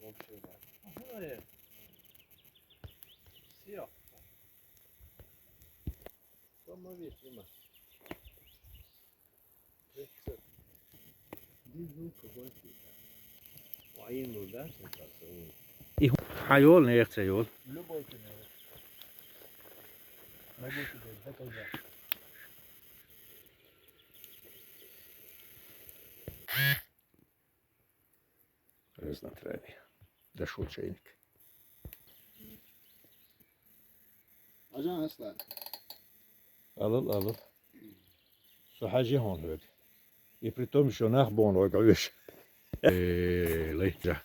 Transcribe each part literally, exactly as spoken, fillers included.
Вообще, да. Ага, э. Всё. Самовидимо. Здесь звук какой-то. Ваиму, да, сейчас? Хьа йола, нехан ца йола. Любой ты, наверное. Могу тебе доказать. Разнотравие. Да шучейник. Ажан Аслан. Алал, алал. Со хьажи хьона хьоьга. И при том, что нах бон хьоьга веш. Э, лайча.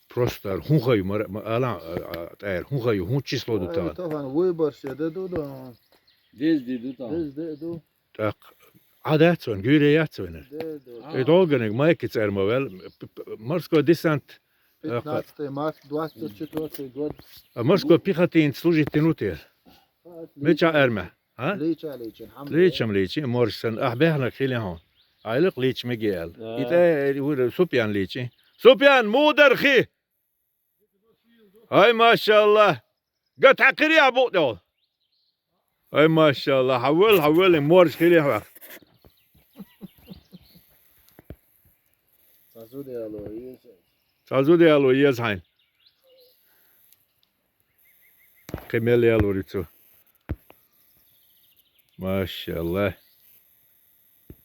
Просто ар хун хай мар, ма, алан, а, а, тайр, хун хай, хун число ду та. Тохан выбор ше да ду да. Дез ди ду та. Дез де ду. Так, а да цон, гюре я цон. Де ду. Э, долганыг майки церма вел, п-, п-, морской десант, Пятнадцатый март, двадцать четвёртый год. А морской пехотинец служить тянут я. Меча армия. А? Лича, лича, الحمد لله. Личам личи, морсан, ах бехнак хили хьона. Айлык лич мегел. Да. Ита, э, ур, Супьян личи. Супьян, мудар хи! Ай, машалла. Гат хакири абу дол. Ай, машалла. Хавел, хавел, морс хили хьона. Сазуди алло, есть. Сазуди алло, ез хьайн. Кхы мел ялур ицу. Машалла.